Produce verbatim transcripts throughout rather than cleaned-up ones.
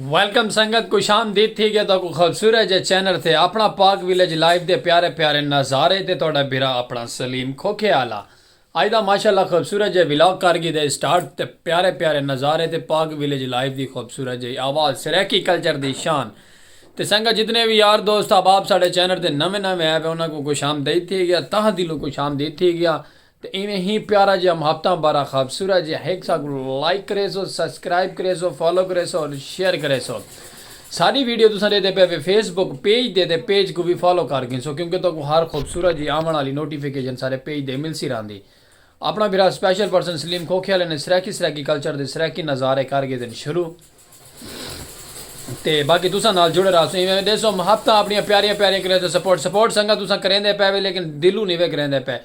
Welcome سنگت، خوش آمدید تھی گیا تہاکوں خوبصورت جے چینل تے، اپنا پاک ویلیج لائیو دے پیارے پیارے نظارے تے تہاڈا بھرا اپنا سلیم کھوکھے آلا۔ اج دا ماشاءاللہ خوبصورت جے ولاگ کر گھیدے سٹارٹ تے پیارے پیارے نظارے تے پاک ویلیج لائیو دی خوبصورت جے آواز، سرائیکی کلچر دی شان۔ تے سنگت، جتنے وی یار دوست احباب ساڈے چینل تے نویں نویں آئے وے، انہاں کوں خوش آمدید تھی گیا، تہہ دلوں خوش آمدید تھی گیا۔ تے ایویں ہی پیارا جیہا محبتاں بھرا خوبصورت جیہا ہک ساکوں لائک کریسو، سبسکرائب کریسو، فالو کریسو اور شیئر کریسو۔ ساڈی ویڈیو تساں ڈیدھے پئے وے فیس بک پیج دے، تے پیج کوں وی فالو کر گھنسو، کیونکہ تہاکوں ہر خوبصورت جیہی آوݨ آلی نوٹیفیکیشن ساڈے پیج دے ملسی رہندی۔ اپنا بھرا سپیشل پرسن سلیم کھوکھے آلے نے سرائیکی، سرائیکی کلچر دے سرائیکی نظارے کر گھدن شروع۔ تے باقی تساں نال جڑے رہسوں، ایویں ڈیسو محبتاں اپنیاں پیاریاں پیاریاں کریسو، سپورٹ، سپورٹ سنگت تساں کریندے پئے وے، لیکن دلوں نہیں وے کریندے پئے۔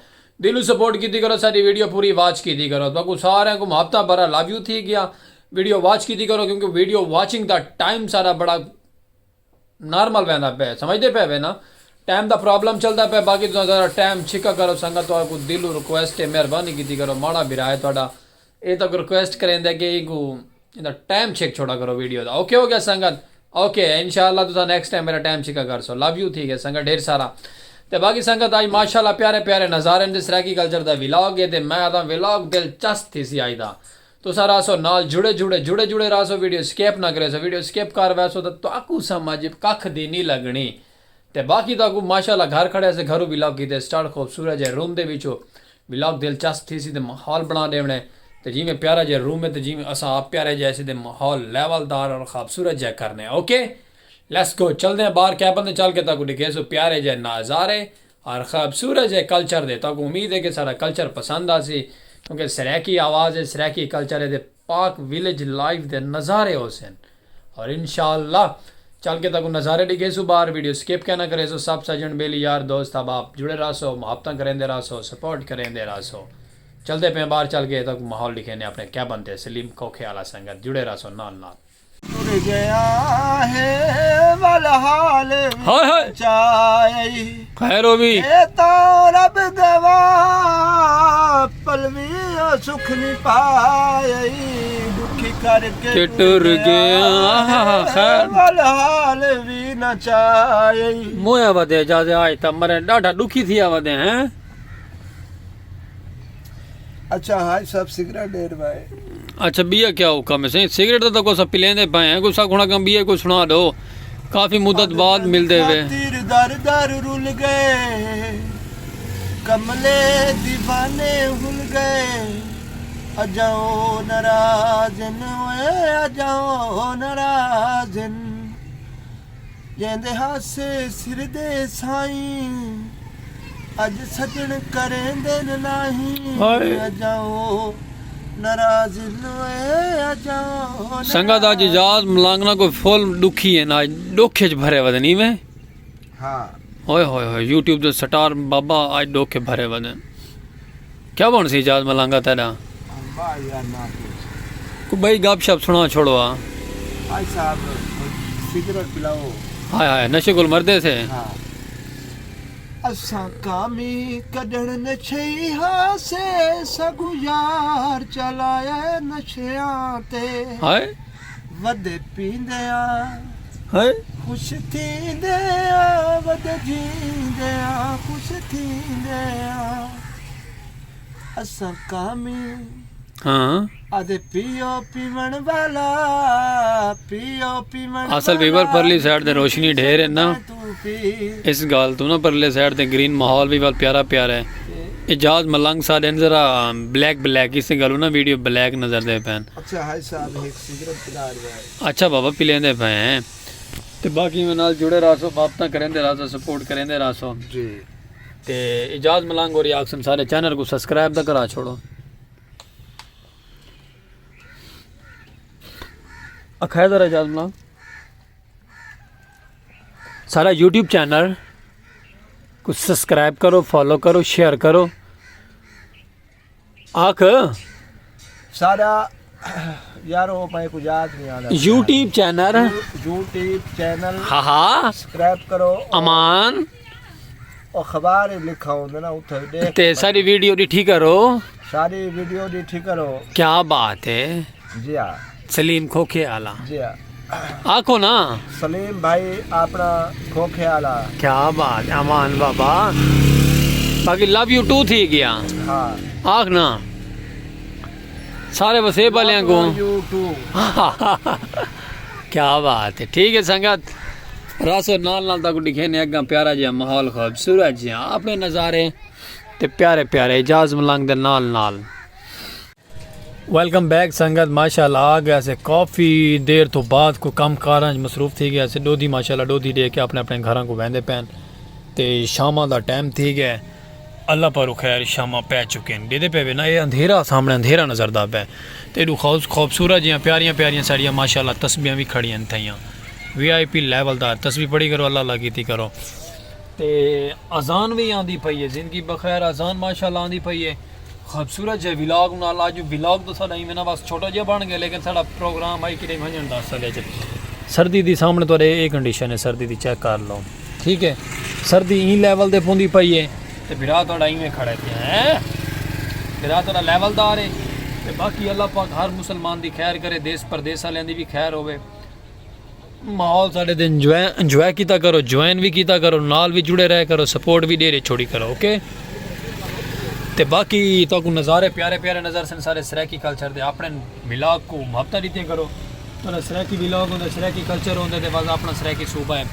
دلوں سپورٹ کیتی کرو، ساڈی ویڈیو پوری واچ کیتی کرو۔ تہاکوں ساریاں کوں محبتاں بھرا لو یو تھی گیا۔ ویڈیو واچ کیتی کرو، کیونکہ ویڈیو واچنگ دا ٹائم سارا بڑا نارمل ویندا پئے، سمجھدے پئے وے نا؟ ٹائم دا پرابلم چلدا پئے، باقی تساں ذرا ٹائم چھکا کرو سنگت، تہاکوں دلوں ریکویسٹ ہے، مہربانی کیتی کرو، ماڑا بھرا ہے تہاڈا، اے تہاکوں ریکویسٹ کریندے کہ اینکوں ایندا ٹائم چھک چھوڑا کرو ویڈیو دا۔ اوکے ہو گیا سنگت؟ اوکے، انشاءاللہ تساں نیکسٹ ٹائم میرا ٹائم چھکا کرسو۔ لو یو تھی گیا سنگت ڈھیر سارا۔ تے باقی سنگت، اج ماشاءاللہ پیارے پیارے نظارے نے، سرائیکی کلچر دا ولاگ ہے، تے میں آکھداں ولاگ دلچسپ تھیسی اج دا۔ تساں رہسو نال جڑے جڑے، جڑے جڑے رہسو، ویڈیو سکپ نہ کریسو، ویڈیو سکپ کر ویسو تاں تہاکوں سمجھ ککھ دی نہیں لگنی۔ تے باقی تہاکوں ماشاءاللہ گھر کھڑے سے گھروں ولاگ کیتے سٹارٹ، خوبصورت جے روم دے وچوں ولاگ دلچسپ تھیسی تے ماحول بنا ڈیونے۔ تے جیویں پیارا جے روم ہے تے جیویں اساں آپ پیارے جے سے تے ماحول لیول دار اور خوبصورت جے کرنے۔ اوکے، لیٹس گو، چلدے ہیں باہر کیبن تے چل کے تہاکوں ڈکھیسوں پیارے جے نظارے اور خوبصورت جے کلچر دے۔ تہاکوں امید ہے کہ سارا کلچر پسند آسی، کیونکہ سرائیکی آواز ہے، سرائیکی کلچر ہے تے پاک ویلیج لائیو دے نظارے ہوسن۔ اور انشاءاللہ چل کے تہاکوں نظارے ڈکھیسوں باہر، ویڈیو سکپ کینا کریسو۔ سب سجن بیلی یار دوست احباب جڑے رہسو، محبتاں کریندے رہسو، سپورٹ کریندے رہسو۔ چلدے پئے باہر چل کے تہاکوں ماحول ڈکھینے اپنے کیبن تے۔ سلیم کھوکھے آلا سنگت جڑے رہسو نال نال۔ ٹر گیا ہے ول حال وی ہائے ہائے۔ چائی۔ خیر ہووی۔ اے تاں رب گواہ پلوی او سکھ نی پائی۔ ڈکھی کر کے کہ ٹر گیا۔ ہا ہا، خیر۔ ول حال وی نہ چائی۔ مویا ودے جازے آج تا مرے ڈاڈھا ڈکھی تھیا ودے ہیں۔ اچھا حاج صاحب سگریٹ ڈیر وائے۔ اچھا بیا کیا حکم ہے سائیں؟ سگریٹ تاں تہاکوں اساں پلیندے پئے ہیں، کوئی ساکوں ہݨا کم بیا کوئی سݨا ݙو۔ کافی مدت بعد ملدے وے۔ خاطر در در رل گئے، کملے دیوانے ہل گئے، اجاں او ناراض ہن، اوئے اجاں او ناراض ہن۔ جیندے ہاسے سر دے سائیں، اڄ سڄݨ کریندن ناہیں۔ ہائے۔ اڄاں او ناراض نوے، اڄاں او سنگت، اڄ ناراض۔ اعجاز ملانگ نہ کوئی فل ݙکھی ہن، اڄ ݙکھ اچ بھرے ودن ایویں۔ ہاں۔ ہوئے ہوئے ہوئے، یوٹیوب دے سٹار بابا اڄ ݙکھ بھرے ودن۔ کیا بݨسی اعجاز ملانگا تیݙا؟ واہ یار، نہ پوچھ۔ کوئی ٻئی گپ شپ سݨا چھوڑو آ۔ بھائی صاحب، سگریٹ پلاؤ۔ ہائے ہائے، نشے کول مردے سے۔ ہاں۔ اساں کامی کڈھݨ نچھئی ہاسے، ساکوں یار چلایا نشیاں تے۔ ہائے۔ ودے پیندے آ، ہائے۔ خوش تھیندے آ، ودے جیندے آ، خوش تھیندے آ۔ اساں کامی ہاں۔ آدھے پیو پیوݨ والا، پیو پیوݨ اصل ویور والا، پرلی سائیڈ تے روشنی ڈھیر ہے نا۔ توں پی۔ اس ڳالھ توں نا پرلے سائیڈ تے گرین ماحول وی ول پیارا پیارا ہے۔ تے اعجاز ملنگ ساݙے ذرا بلیک بلیک، اس ڳالھوں نا ویڈیو بلیک نظر دے پئن۔ اچھا حاج صاحب، ہک سگریٹ پلا رہا ہے۔ اچھا بابا، پلیندے پئے ہیں۔ تے باقی میں نال جڑے رہسو، محبتاں کریندے رہسو، سپورٹ کریندے رہسو۔ جی۔ تے اعجاز ملنگ ہوری آکھسن سارے چینل کوں سبسکرائب دا کرا چھوڑو۔ اکھائے ذرا اعجاز ملنگ۔ سارا یوٹیوب چینل کوں سبسکرائب کرو، فالو کرو، شیئر کرو۔ آکھ۔ سارا یارو، میں کوں یاد نہیں آندا۔ YouTube channel. U-, YouTube channel. ہا ہا۔ سبسکرائب کرو۔ امان۔ او خبر لکھا ہوندا نا، اتھے ݙیکھ تے ساری ویڈیو ݙٹھی کرو۔ ساری ویڈیو ݙٹھی کرو۔ کیا بات ہے۔ جی ہاں۔ سلیم کھوکھے آلا۔ جی ہاں۔ آکھو نا۔ سلیم بھائی اپنا کھوکھے والا۔ کیا بات ہے امان بابا، باقی لو یو ٹو تھی گیا۔ ہاں۔ آکھ نا سارے وسیب والے کو۔ You too. کیا بات ہے، ٹھیک ہے سنگت، راسو نال نال تاکو دکھے نے اگاں پیارا جہاں ماحول خوبصورت جہاں اپنے نظارے تے پیارے پیارے اعجاز ملنگ دے نال نال۔ ویلکم بیک سنگت، ماشاءاللہ آ گیا سے کافی دیر تو بعد، کوئی کم کاراں مصروف تھی گیا سے۔ ڈودھی ماشاءاللہ ڈودھی دے کے اپنے اپنے گھراں کو ویندے پین تے شاماں دا ٹائم تھی گیا۔ اللہ پارو خیر، شاماں پے چکے ہیں، ڈیدے پے وے نا، اے اندھیرا سامنے اندھیرا نظر دا پے۔ تے ایڈو خوبصورت جیاں پیاریاں پیاریاں ساڑیاں ماشاءاللہ تسبیاں بھی کھڑیاں تھیاں۔ وی آئی پی لیول دار تسبیح پڑھی کرو، اللہ اللہ کیتی کرو۔ تے اذان وی آندی پئی ہے، زندگی بخیر اذان ماشاءاللہ آندی پئی ہے۔ خوبصورت جے ولاگ نال، اج ولاگ تو ساڈا ایویں نا بس چھوٹا جہا بن گیا، لیکن ساڈا پروگرام آئی کنے ونجن دا اصل وچ۔ سردی دی سامنے تہاڈے اے کنڈیشن ہے، سردی دی چیک کر لو، ٹھیک ہے۔ سردی ایں لیول تے پوندی پئی ہے تے بھرا تہاڈا ایویں کھڑے پیا ہے، بھرا تہاڈا لیول دار ہے۔ تے باقی اللہ پاک ہر مسلمان دی خیر کرے، دیس پردیس والیاں دی بھی خیر ہوے۔ ماحول ساڈے دے انجوائے انجوائے کیتا کرو، جوائن وی کیتا کرو، نال وی جڑے رہے کرو، سپورٹ وی ڈیرے چھوڑی کرو، اوکے؟ تے باقی تہاکوں نظارے پیارے پیارے نظر سن سارے سرائیکی کلچر دے، اپنے ولاگ کوں محبتاں ڈتیاں کرو۔ تہاڈا سرائیکی ولاگ ہوندا، سرائیکی کلچر ہوندا تے بس اپنا سرائیکی صوبہ ہے،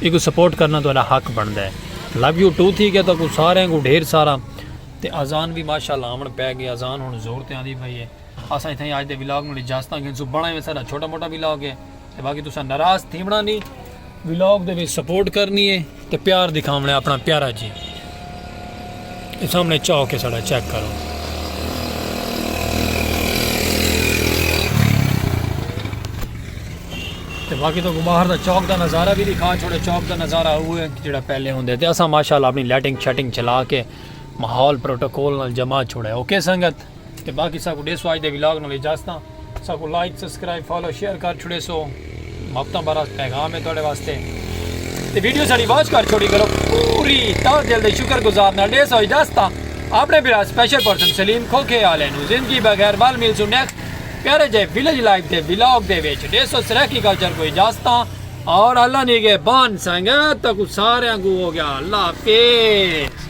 ایکوں سپورٹ کرنا تہاڈا حق بندا ہے۔ لو یو ٹو تھی گیا تہاکوں سارے کوں ڈھیر سارا۔ تے اذان وی ماشاءاللہ آون پے گئی، اذان ہن زور تے آندی پئی ہے۔ اساں اتھائیں اج دے ولاگ نال اجازتاں گھنسوں، بنڑا ایویں ساڈا چھوٹا موٹا ولاگ ہے۔ تے باقی تساں ناراض تھیونا نی، ولاگ دے وچ سپورٹ کرنی ہے تے پیار دکھاونا ہے اپنا پیارا جی۔ اے سامنے چوک ہے ساڈا، چیک کرو۔ تے باقی تہاکوں باہر دا چوک دا نظارہ وی دکھا چھوڑے، چوک دا نظارہ اوہ ہے جیڑھا پہلے ہوندے۔ تے اساں ماشاءاللہ اپنی لائٹنگ شائٹنگ چلا کے ماحول پروٹوکول نال جما چھوڑے۔ اوکے سنگت، تے باقی ساکوں ڈیسو اج دے ولاگ نال اجازتاں۔ ساکوں لائک، سبسکرائب، فالو، شیئر کر چھڑیسو۔ محبتاں بھرا پیغام ہے تہاڈے واسطے۔ تے ویڈیو ساڈی واچ کر چھوڑی کرو پوری تہہ دل دے شکر گزار نال۔ ڈیسو اجازتاں اپنے بھرا سپیشل پرسن سلیم کھوکھے آلے نوں۔ زندگی بخیر، ول ملسوں نیکسٹ پیارے جے ولیج لائف دے ولاگ دے وچ۔ ڈیسو سرائیکی کلچر کوں اجازتاں اور اللہ نگہبان۔ سنگت تہاکوں ساریاں کوں ہو گیا اللہ حافظ۔